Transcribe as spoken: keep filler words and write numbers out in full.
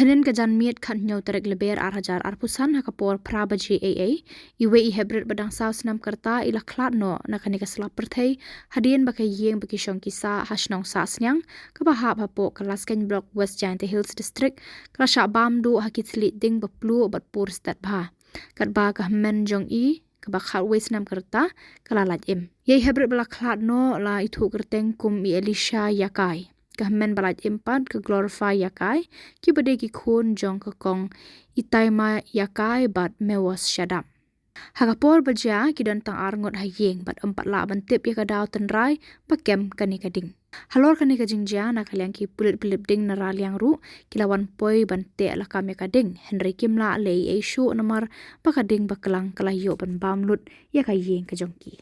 Hynnin ka janmiet khathynñiew tarik Lber ar hajar arphew san ha ka por phra baje eiei, iwei i heprit ba dang saw snem ka rta i la khlad noh na kane ka sla pyrthei hadien ba ka ïing ba ki shong ki sah ha shnong Sahsniang kaba hap hapoh ka Laskeiñ Block, West Jaintia Hills District ka la shah bam duh ha ki thylliej ding ba pluh bad pur stet bha. Katba ka hynmen jong i kaba khatwei snem ka rta ka la lait im. Ïa i heprit ba la khlad noh la ithuh kyrteng kum i Elisha Ïakai. Ka hynmen ba lait im pat ka Glorify Ïakai, kiba dei ki khun jong ka kong Itaima Ïakai bad Mewos Shadap. Ha ka por ba jia ki don tang ar ngut ha ïing bad ym pat lah ban tip ïa ka daw tynrai ba kem kane ka ding. Halor kane ka jingjia, na ka liang ki pulit ba lip ding na Raliang ruh ki la wan poi ban teh lakam ïa ka ding, hynrei kim lah leh ei ei shuh namar ba ka ding ba klang ka la ïoh ban bam lut ïa ka ïing ka jong ki.